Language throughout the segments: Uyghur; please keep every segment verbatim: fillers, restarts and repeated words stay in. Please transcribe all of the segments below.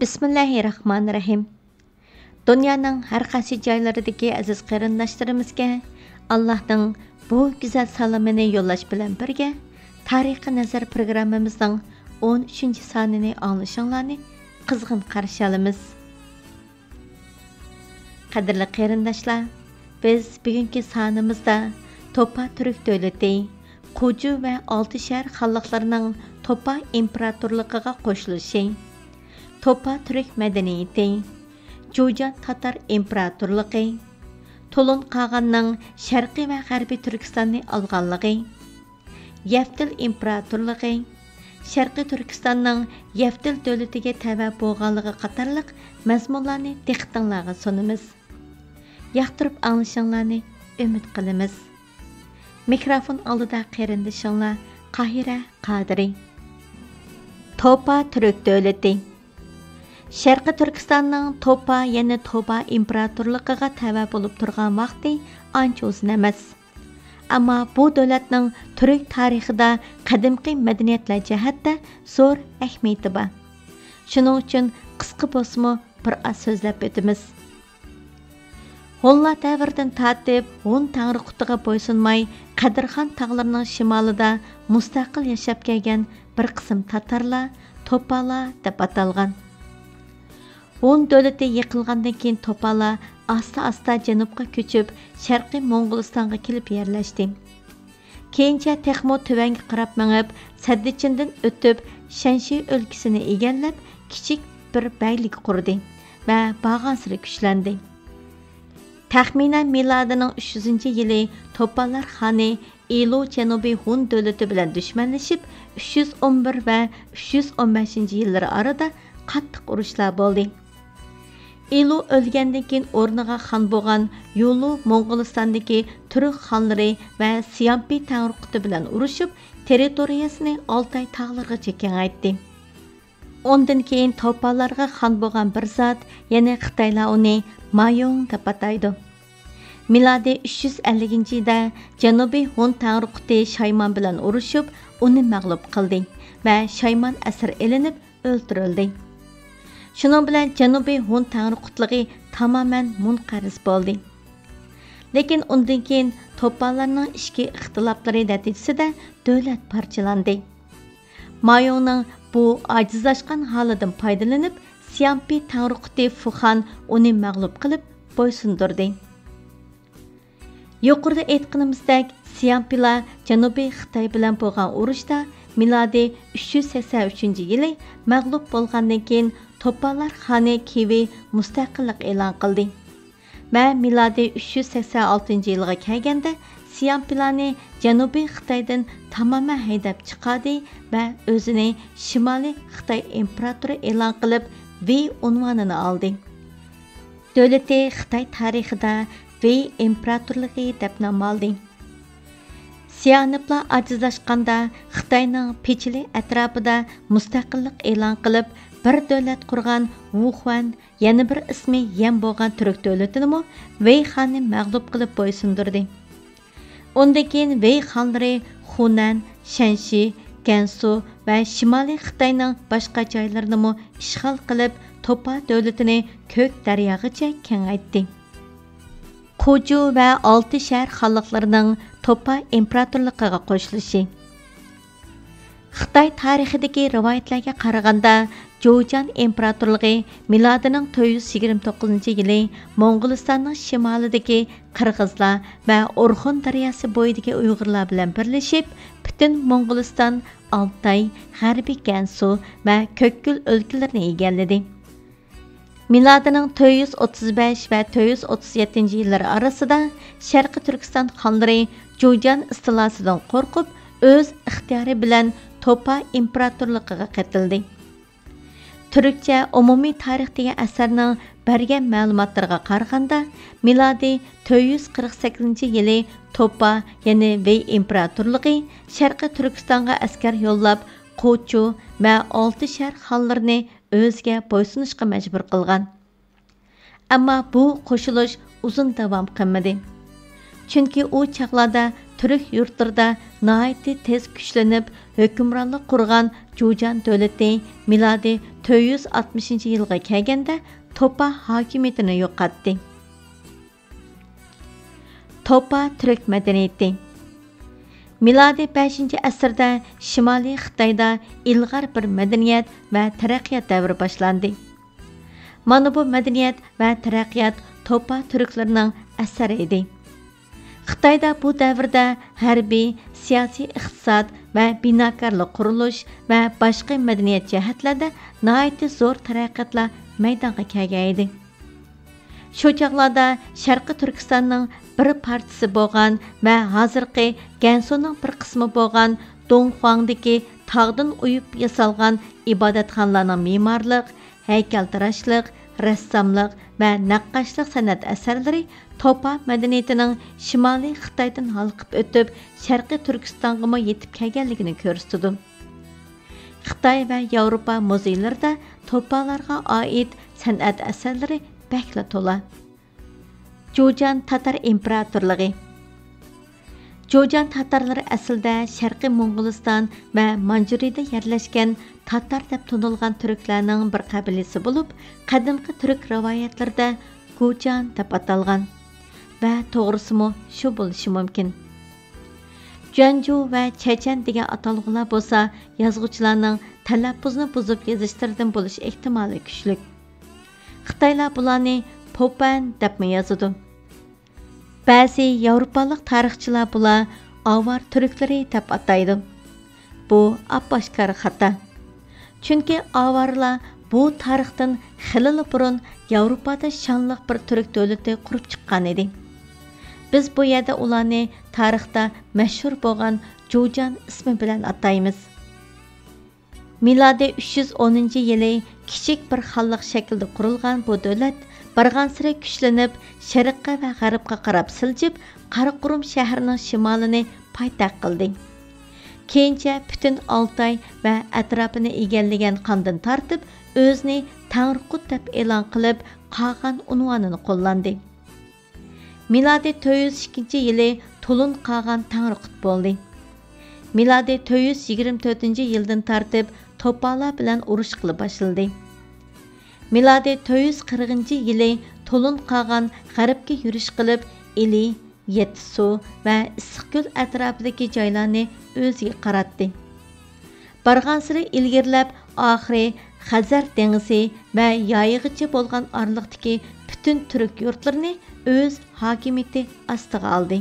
بىسمىللاھىررەھمانىررەھىم. دۇنيانىڭ ھەر قايسى جايلىرىدىكى ئەزىز قېرىنداشلىرىمىزگە ئاللاھنىڭ بۇ گۈزەل سالىمىنى يوللاش بىلەن بىرگە، تارىخقا نەزەر پروگراممىمىزنىڭ ئون ئۈچىنچى سانىنى ئاڭلىشىڭلارنى قىزغىن قارشى ئالىمىز. قەدىرلىك قېرىنداشلار، بىز بۈگۈنكى سانىمىزدا توپا تۈرك دۆلىتى، قوجۇ ۋە ئالتە شەھەر خانلىقلىرىنىڭ توپا ئىمپېراتورلۇقىغا قوشۇلۇشى، توپا تۈرك مەدەنىيىتى، جۇجان تاتار ئىمپېراتورلۇقى، تولۇن قاغاننىڭ شەرقىي ۋە غەربىي تۈركىستاننى ئالغانلىقى، يەفتىل ئىمپېراتورلۇقى، شەرقىي تۈركىستاننىڭ يەفتىل دۆلىتىگە تەۋە بولغانلىقى قاتارلىق مەزمۇنلارنى دىققىتىڭلارغا سۇنىمىز. ياقتۇرۇپ ئاڭلىشىڭلارنى ئۈمىد قىلىمىز. مىكروفون ئالدىدا قېرىندىشىڭلار قاھىرە قادىرى. توپا تۈرك دۆلىتى. شەرقىي تۈركىستاننىڭ توپا، يەنى توبا ئىمپېراتورلۇقىغا تەۋە بولۇپ تۇرغان ۋاقتى ئانچە ئۇزۇن ئەمەس. ئەمما بۇ دۆلەتنىڭ تۈرك تارىخىدا قەدىمكى مەدەنىيەتلەر جەھەتتە زور ئەھمىيىتى بار. شۇنىڭ ئۈچۈن قىسقا بولسىمۇ بىر ئاز سۆزلەپ ئۆتىمىز. ھونلار دەۋرىدىن تارتىپ ھون تەڭرىقۇتىغا بويسۇنماي، قەدىرخان تاغلىرىنىڭ شىمالىدا مۇستەقىل ياشاپ كەلگەن بىر قىسىم تاتارلار توپالار دەپ ئاتالغان. ھون دۆلىتى يىقىلغاندىن كېيىن توپالار ئاستا-ئاستا جەنۇبقا كۆچۈپ، شەرقىي موڭغۇلىستانغا كېلىپ يەرلەشتى. كېيىنچە تېخىمۇ تۆۋەنگە قاراپ مېڭىپ، سەددىچىندىن ئۆتۈپ، شەنشى ئۆلكىسىنى ئىگىلەپ، كىچىك بىر بەگلىك قۇردى ۋە بارغانسېرى كۈچلەندى. تەخمىنەن مىلادىنىڭ ئۈچ يۈزىنچى يىلى توپالار خانى ئىلۇ جەنۇبىي ھون دۆلىتى بىلەن دۈشمەنلىشىپ، ئۈچ يۈز ئون بىر ۋە ئۈچ يۈز ئون بەشىنچى يىللىرى ئارىدا قاتتىق ئۇرۇشلار بولدى. ئىلۇ ئۆلگەندىن كېيىن ئورنىغا خان بولغان يۇلۇ موڭغۇلىستاندىكى تۈرك خانلىرى ۋە سيامپى تەڭرىقۇتى بىلەن ئۇرۇشۇپ، تېررىتورىيەسىنى ئالتاي تاغلىرىغىچە كېڭەيتتى. ئۇندىن كېيىن توپالارغا خان بولغان بىر زات، يەنى خىتايلار ئۇنى مايۇڭ دەپ ئاتايدۇ. مىلادىي ئۈچ يۈز ئەللىكىنچى يىلدا جەنۇبىي ھون تەڭرىقۇتى شايمان بىلەن ئۇرۇشۇپ، ئۇنى مەغلۇپ قىلدى ۋە شايمان ئەسىر ئېلىنىپ ئۆلتۈرۈلدى. شۇنىڭ بىلەن جەنۇبىي ھون تەڭرىقۇتلۇقى تامامەن مۇنقەرز بولدى. لېكىن ئۇندىن كېيىن توپالارنىڭ ئىچكى ئىختىلاپلىرى نەتىجىسىدە دۆلەت پارچىلاندى. مايۇڭنىڭ بۇ ئاجىزلاشقان ھالىدىن پايدىلىنىپ، سيامپى تەڭرىقۇتى فۇخان ئۇنى مەغلۇپ قىلىپ بويسۇندۇردى. يۇقىرىدا ئېيتقىنىمىزدەك، سيامپىلار جەنۇبىي خىتاي بىلەن بولغان ئۇرۇشتا مىلادىي ئۈچ يۈز سەكسەن ئۈچىنچى يىلى مەغلۇپ بولغاندىن كېيىن، توپالار خانى كىۋى مۇستەقىللىق ئېلان قىلدى ۋە مىلادىي ئۈچ يۈز سەكسەن ئالتىنچى يىلغا كەلگەندە، سيامپىلارنى جەنۇبىي خىتايدىن تامامەن ھەيدەپ چىقاردى ۋە ئۆزىنى شىمالىي خىتاي ئىمپېراتورى ئېلان قىلىپ، ۋېي ئۇنۋانىنى ئالدى. دۆلىتى خىتاي تارىخىدا ۋېي ئىمپېراتورلۇقى دەپ نام ئالدى. سيانىپلار ئاجىزلاشقاندا، خىتاينىڭ پېچلى ئەتراپىدا مۇستەقىللىق ئېلان قىلىپ، بىر دۆلەت قۇرغان ۋۇخۇەن، يەنە بىر ئىسمى يەن بولغان تۈرك دۆلىتىنىمۇ ۋېي خانى مەغلۇپ قىلىپ بويسۇندۇردى. ئۇندىن كېيىن ۋېي خانلىرى خۇنەن، شەنشى، گەنسۇ ۋە شىمالىي خىتاينىڭ باشقا جايلىرىنىمۇ ئىشغال قىلىپ، توپا دۆلىتىنى كۆك دەرياغىچە كېڭەيتتى. قوجۇ ۋە ئالتە شەھەر خانلىقلىرىنىڭ توپا ئىمپېراتورلۇقىغا قوشۇلۇشى. خىتاي تارىخىدىكى رىۋايەتلەرگە قارىغاندا، جوجيان ئىمپېراتورلۇقى مىلادىنىڭ تۆت يۈز يىگىرمە توققۇزىنچى يىلى موڭغۇلىستاننىڭ شىمالىدىكى قىرغىزلار ۋە ئورخۇن دەرياسى بويىدىكى ئۇيغۇرلار بىلەن بىرلىشىپ، پۈتۈن موڭغۇلىستان، ئالتاي، غەربىي گەنسۇ ۋە كۆككۆل ئۆلكىلىرىنى ئىگىلىدى. مىلادىنىڭ تۆت يۈز ئوتتۇز بەش ۋە تۆت يۈز ئوتتۇز يەتتىنچى يىللىرى ئارىسىدا شەرقىي تۈركىستان خانلىرى جۇجيان ئىستىلاسىدىن قورقۇپ، ئۆز ئىختىيارى بىلەن توپا ئىمپېراتورلۇقىغا قېتىلدى. تۈركچە ئومۇمىي تارىخ دېگەن ئەسەرنىڭ بەرگەن مەلۇماتلىرىغا قارىغاندا، مىلادىي تۆت يۈز قىرىق سەككىزىنچى يىلى توپا، يەنى ۋېي ئىمپېراتورلۇقى شەرقىي تۈركىستانغا ئەسكەر يوللاپ، قوچۇ ۋە ئالتە شەھەر خانلىرىنى ئۆزىگە بويسۇنۇشقا مەجبۇر قىلغان. ئەمما بۇ قوشۇلۇش ئۇزۇن داۋام قىلمىدى. چۈنكى ئۇ چاغلاردا تۈرك يۇرتلىرىدا ناھايىتى تېز كۈچلىنىپ، ھۆكۈمرانلىق قۇرغان جۇجان دۆلىتى مىلادىي تۆت يۈز ئاتمىشىنچى يىلغا كەلگەندە توپا ھاكىمىيىتىنى يوقاتتى. توپا تۈرك مەدەنىيىتى. مىلادىي بەشىنچى ئەسىردە شىمالىي خىتايدا ئىلغار بىر مەدەنىيەت ۋە تەرەققىيات دەۋرى باشلاندى. مانا بۇ مەدەنىيەت ۋە تەرەققىيات توپا تۈركلىرىنىڭ ئەسىرى ئىدى. خىتايدا بۇ دەۋردە ھەربىي، سىياسىي، ئىقتىساد ۋە بىناكارلىق، قۇرۇلۇش ۋە باشقا مەدەنىيەت جەھەتلەردە ناھايىتى زور تەرەققىياتلار مەيدانغا كەلگەن ئىدى. شۇ چاغلاردا شەرقىي تۈركىستاننىڭ بىر پارچىسى بولغان ۋە ھازىرقى گەنسۇنىڭ بىر قىسمى بولغان دۇڭخۇاڭدىكى تاغدىن ئويۇپ ياسالغان ئىبادەتخانىلارنىڭ مېمارلىق، ھەيكەلتىراشلىق، رەسساملىق ۋە نەققاشلىق سەنئەت ئەسەرلىرى توپا مەدەنىيىتىنىڭ شىمالىي خىتايدىن ھالقىپ ئۆتۈپ، شەرقىي تۈركىستانغىمۇ يېتىپ كەلگەنلىكىنى كۆرسىتىدۇ. خىتاي ۋە ياۋروپا مۇزېيلىرىدا توپالارغا ئائىت سەنئەت ئەسەرلىرى بەكلا تولا. جۇجان تاتار ئىمپېراتورلۇقى. جۇجان تاتارلىرى ئەسلىدە شەرقىي موڭغۇلىستان ۋە مانجۇرىيىدە يەرلەشكەن تاتار دەپ تونۇلغان تۈركلەرنىڭ بىر قەبىلىسى بولۇپ، قەدىمكى تۈرك رىۋايەتلىرىدە گۇجان دەپ ئاتالغان ۋە توغرىسىمۇ شۇ بولۇشى مۇمكىن. جۇەنجۇ ۋە چەچەن دېگەن ئاتالغۇلار بولسا يازغۇچىلارنىڭ تەلەپپۇزنى بۇزۇپ يېزىشلىرىدىن بولۇش ئېھتىمالى كۈچلۈك. خىتايلار بۇلارنى پوپەن دەپمۇ يازىدۇ. بەزى ياۋروپالىق تارىخچىلار بۇلار ئاۋار تۈركلىرى دەپ ئاتايدۇ. بۇ ئاپئاشكارا خاتا. چۈنكى ئاۋارلار بۇ تارىختىن خېلىلا بۇرۇن ياۋروپادا شانلىق بىر تۈرك دۆلىتى قۇرۇپ چىققان ئىدى. بىز بۇ يەردە ئۇلارنى تارىختا مەشھۇر بولغان جۇجان ئىسمى بىلەن ئاتايمىز. مىلادىي ئۈچ يۈز ئونىنچى يىلى كىچىك بىر خانلىق شەكلىدە قۇرۇلغان بۇ دۆلەت بارغانسېرى كۈچلىنىپ، شەرققە ۋە غەربقە قاراپ سىلجىپ، قاراقورۇم شەھىرىنىڭ شىمالىنى پايتەخت قىلدى. كېيىنچە پۈتۈن ئالتاي ۋە ئەتراپىنى ئىگىلىگەن خاندىن تارتىپ، ئۆزىنى تەڭرىقۇت دەپ ئېلان قىلىپ، قاغان ئۇنۋانىنى قوللاندى. مىلادىي تۆت يۈز ئىككىنچى يىلى تولۇن قاغان تەڭرىقۇت بولدى. مىلادىي تۆت يۈز يىگىرمە تۆتىنچى يىلدىن تارتىپ توپالار بىلەن ئۇرۇش قىلىپ باشلىدى. مىلادىي تۆت يۈز قىرىقىنچى يىلى تولۇن قاغان غەربكە يۈرۈش قىلىپ، ئىلى، يەتتىسۇ ۋە ئىسسىقكۆل ئەتراپىدىكى جايلارنى ئۆزىگە قاراتتى. بارغانسېرى ئىلگىرىلەپ، ئاخىرى خەزەر دېڭىزى ۋە يايىغىچە بولغان ئارىلىقتىكى پۈتۈن تۈرك يۇرتلىرىنى ئۆز ھاكىمىيىتى ئاستىغا ئالدى.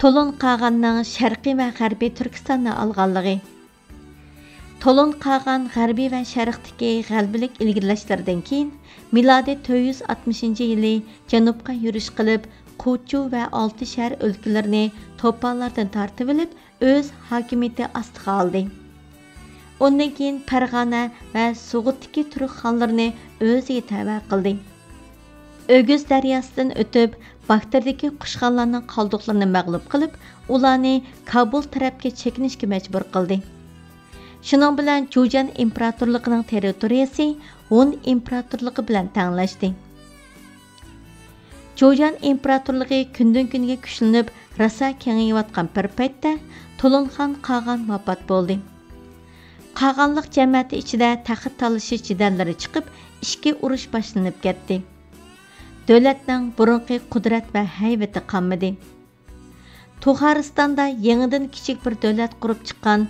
تولۇن قاغاننىڭ شەرقىي ۋە غەربىي تۈركىستاننى ئالغانلىقى. تولۇن قاغان غەربىي ۋە شەرقتىكى غەلىبىلىك ئىلگىرىلەشلىرىدىن كېيىن، مىلادىي تۆت يۈز ئاتمىشىنچى يىلى جەنۇبقا يۈرۈش قىلىپ، قوچۇ ۋە ئالتە شەھەر ئۆلكىلىرىنى توپاللاردىن تارتىۋېلىپ، ئۆز ھاكىمىيىتى ئاستىغا ئالدى. ئۇندىن كېيىن پەرغانە ۋە سوغۇتتىكى تۈرك خانلىرىنى ئۆزىگە تەۋە قىلدى. ئۆگۈز دەرياسىدىن ئۆتۈپ، باكتىرىدىكى قۇشخانلارنىڭ قالدۇقلىرىنى مەغلۇپ قىلىپ، ئۇلارنى كابۇل تەرەپكە چېكىنىشكە مەجبۇر قىلدى. شۇنىڭ بىلەن جۇجان ئىمپېراتورلۇقىنىڭ تېررىتورىيەسى ھون ئىمپېراتورلۇقى بىلەن تەڭلەشتى. جۇجان ئىمپېراتورلۇقى كۈندىن-كۈنگە كۈچلىنىپ، راسا كېڭىيىۋاتقان بىر پەيتتە، تولۇنخان قاغان ۋاپات بولدى. قاغانلىق جەمەتى ئىچىدە تەخت تالىشىش جېدەللىرى چىقىپ، ئىچكى ئۇرۇش باشلىنىپ كەتتى. دۆلەتنىڭ بۇرۇنقى قۇدرەت ۋە ھەيۋىتى قالمىدى. تۇخارىستاندا يېڭىدىن كىچىك بىر دۆلەت قۇرۇپ چىققان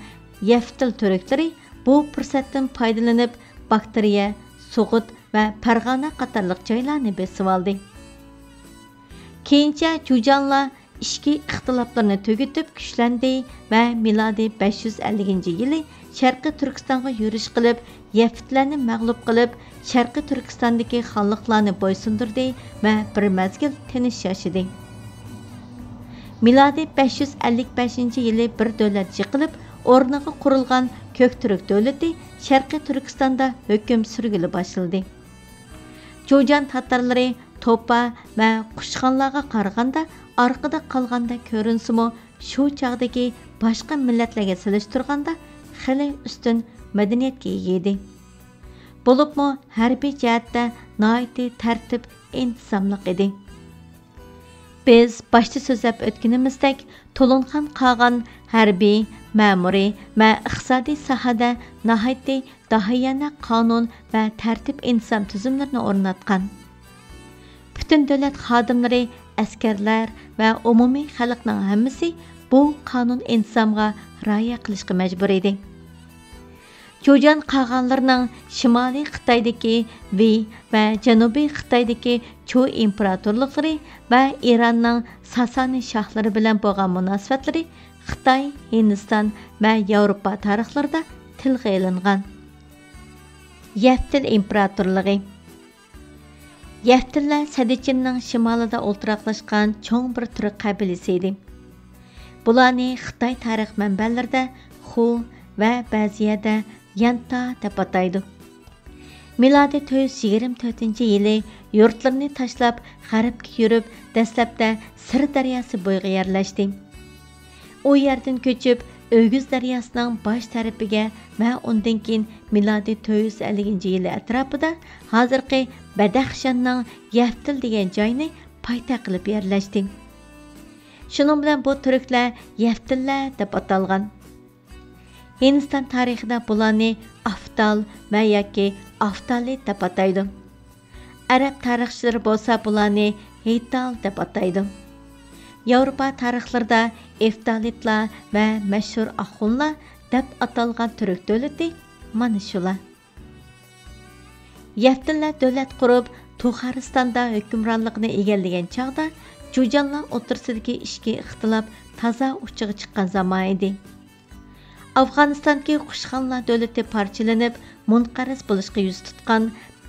يەفتىل تۈركلىرى بۇ پۇرسەتتىن پايدىلىنىپ، باكتىرىيە، سوغۇت ۋە پەرغانە قاتارلىق جايلارنى بېسىۋالدى. كېيىنچە جۇجانلار ئىچكى ئىختىلاپلىرىنى تۈگىتىپ كۈچلەندى ۋە مىلادىي بەش يۈز ئەللىكىنچى يىلى شەرقىي تۈركىستانغا يۈرۈش قىلىپ، يەفتلەرنى مەغلۇپ قىلىپ، شەرقىي تۈركىستاندىكى خانلىقلارنى بويسۇندۇردى ۋە بىر مەزگىل تىنچ ياشىدى. مىلادىي بەش يۈز ئەللىك بەشىنچى يىلى بىر دۆلەت يىقىلىپ، ئورنىغا قۇرۇلغان كۆكتۈرك دۆلىتى شەرقىي تۈركىستاندا ھۆكۈم سۈرگىلى باشلىدى. جۇجان تاتارلىرى توپا ۋە قۇشخانلارغا قارىغاندا ئارقىدا قالغاندەك كۆرۈنسىمۇ، شۇ چاغدىكى باشقا مىللەتلەرگە سېلىشتۇرغاندا خېلى ئۈستۈن مەدەنىيەتكە ئىگە ئىدى. بولۇپمۇ ھەربىي جەھەتتە ناھايىتى تەرتىپ، ئىنتىزاملىق ئىدى. بىز باشتا سۆزلەپ ئۆتكىنىمىزدەك، تولۇنخان قاغان ھەربىي، مەمۇرىي ۋە ئىقتىسادىي ساھەدە ناھايىتى داھىيانە قانۇن ۋە تەرتىپ-ئىنتىزام تۈزۈملىرىنى ئورناتقان. پۈتۈن دۆلەت خادىملىرى، ئەسكەرلەر ۋە ئومۇمىي خەلقنىڭ ھەممىسى بۇ قانۇن-ئىنتىزامغا رىئايە قىلىشقا مەجبۇر ئىدى. جۇجيەن قاغانلىرىنىڭ شىمالىي خىتايدىكى ۋېي ۋە جەنۇبىي خىتايدىكى چۇ ئىمپېراتورلۇقلىرى ۋە ئىراننىڭ ساسانى شاھلىرى بىلەن بولغان مۇناسىۋەتلىرى خىتاي، ھىندىستان ۋە ياۋروپا تارىخلىرىدا تىلغا ئېلىنغان. يەپتىل ئىمپېراتورلۇقى. يەپتىللەر سەددىچىننىڭ شىمالىدا ئولتۇراقلاشقان چوڭ بىر تۈرك قەبىلىسى ئىدى. بۇلارنى خىتاي تارىخ مەنبەلىرىدە خۇ ۋە بەزى يەردە يانتا دەپ ئاتايدۇ. مىلادىي تۆت يۈز يىگىرمە تۆتىنچى يىلى يۇرتلىرىنى تاشلاپ، غەربكە يۈرۈپ، دەسلەپتە سىر دەرياسى بويىغا يەرلەشتى. ئۇ يەردىن كۆچۈپ، ئۆگۈز دەرياسىنىڭ باش تەرىپىگە ۋە ئۇندىن كېيىن مىلادىي تۆت يۈز ئەللىكىنچى يىلى ئەتراپىدا ھازىرقى بەدەخشاننىڭ يەفتىل دېگەن جايىنى پايتەخت قىلىپ يەرلەشتى. شۇنىڭ بىلەن بۇ تۈركلەر يەفتىللەر دەپ ئاتالغان. ھىندىستان تارىخىدا بۇلارنى ئافتال ۋە ياكى ئافتالىت دەپ ئاتايدۇ. ئەرەب تارىخچىلىرى بولسا بۇلارنى ھېيتال دەپ ئاتايدۇ. ياۋروپا تارىخلىرىدا ئېفتالىتلار ۋە مەشھۇر ئاخۇنلار دەپ ئاتالغان تۈرك دۆلىتى مانا شۇلار. يەفتىللەر دۆلەت قۇرۇپ، تۇخارىستاندا ھۆكۈمرانلىقنى ئىگىلىگەن چاغدا، جۇجانلار ئوتتۇرىسىدىكى ئىچكى ئىختىلاپ تازا ئۇچىغا چىققان زامان ئىدى. ئافغانىستاندىكى قۇشخانلار دۆلىتى پارچىلىنىپ، مۇنقەرز بولۇشقا يۈز تۇتقان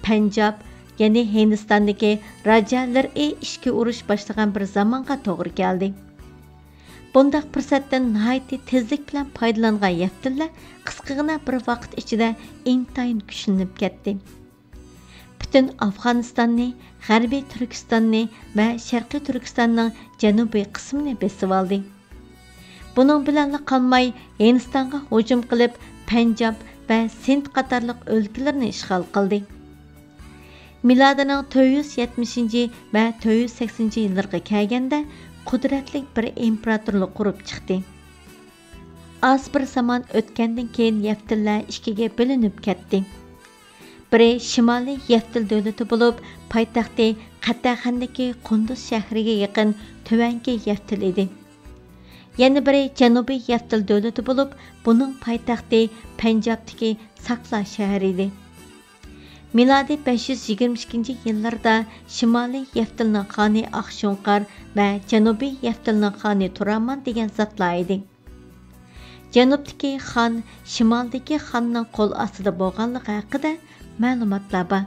پەنجاب، يەنى ھىندىستاندىكى راجا لىرئى ئىچكى ئۇرۇش باشلىغان بىر زامانغا توغرا كەلدى. بۇنداق پۇرسەتتىن ناھايىتى تېزلىك بىلەن پايدىلانغان يەفتىللەر قىسقىغىنا بىر ۋاقىت ئىچىدە ئىنتايىن كۈچلىنىپ كەتتى. پۈتۈن ئافغانىستاننى، غەربىي تۈركىستاننى ۋە شەرقىي تۈركىستاننىڭ جەنۇبىي قىسمىنى بېسىۋالدى. بۇنىڭ بىلەنلا قالماي، ھىندىستانغا ھۇجۇم قىلىپ، پەنجاب ۋە سىند قاتارلىق ئۆلكىلەرنى ئىشغال قىلدى. مىلادىنىڭ تۆت يۈز يەتمىشىنچى ۋە تۆت يۈز سەكسىنىنچى يىللىرىغا كەلگەندە، قۇدرەتلىك بىر ئىمپېراتورلۇق قۇرۇپ چىقتى. ئاز بىر زامان ئۆتكەندىن كېيىن، يەفتىللەر ئىككىگە بۆلۈنۈپ كەتتى. بىرى شىمالىي يەفتىل دۆلىتى بولۇپ، پايتەختى قەتەخەندىكى قۇندۇز شەھىرىگە يېقىن تۆۋەنكى يەفتىل ئىدى. يەنە بىرى جەنۇبىي يەفتىل دۆلىتى بولۇپ، بۇنىڭ پايتەختى پەنجابتىكى ساقلا شەھىرى ئىدى. مىلادىي بەش يۈز يىگىرمە ئىككىنچى يىللاردا شىمالىي يەفتىلنىڭ خانى ئاقشۇڭقار ۋە جەنۇبىي يەفتىلنىڭ خانى تۇرامان دېگەن زاتلار ئىدى. جەنۇبتىكى خان شىمالدىكى خاننىڭ قول ئاستىدا بولغانلىقى ھەققىدە مەلۇماتلار بار.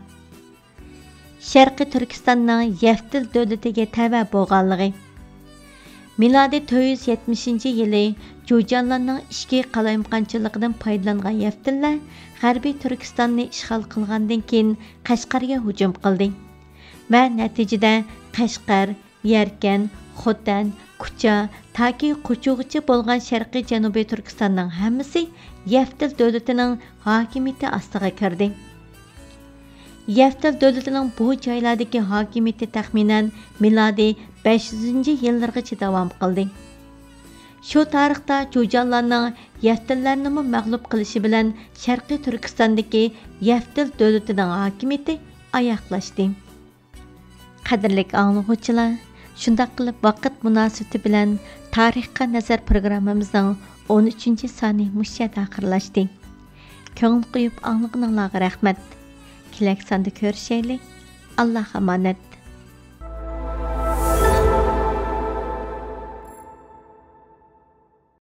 شەرقىي تۈركىستاننىڭ يەفتىل دۆلىتىگە تەۋە بولغانلىقى. مىلادىي تۆت يۈز يەتمىشىنچى يىلى جۇجانلارنىڭ ئىچكى قالايمىقانچىلىقىدىن پايدىلانغان يەفتىللەر غەربىي تۈركىستاننى ئىشغال قىلغاندىن كېيىن، قەشقەرگە ھۇجۇم قىلدى ۋە نەتىجىدە قەشقەر، يەركەن، خوتەن، كۇچا تاكى قوچۇغىچە بولغان شەرقىي جەنۇبىي تۈركىستاننىڭ ھەممىسى يەفتىل دۆلىتىنىڭ ھاكىمىيىتى ئاستىغا كىردى. يەفتىل دۆلىتىنىڭ بۇ جايلاردىكى ھاكىمىيىتى تەخمىنەن مىلادىي بەش يۈزىنچى يىللىرىغىچە داۋام قىلدى. شۇ تارىختا جۇجانلارنىڭ يەفتىللەرنىمۇ مەغلۇپ قىلىشى بىلەن شەرقىي تۈركىستاندىكى يەفتىل دۆلىتىنىڭ ھاكىمىيىتى ئاياغلاشتى. قەدىرلىك ئاڭلىغۇچىلار، شۇنداق قىلىپ ۋاقىت مۇناسىۋىتى بىلەن تارىخقا نەزەر پروگراممىمىزنىڭ ئون ئۈچىنچى سانى مۇشۇ يەردە ئاخىرلاشتى. كۆڭۈل قويۇپ ئاڭلىغىنىڭلارغا رەھمەت. كېلەكى ساندا كۆرۈشەيلى. ئاللاھقا ئامانەت.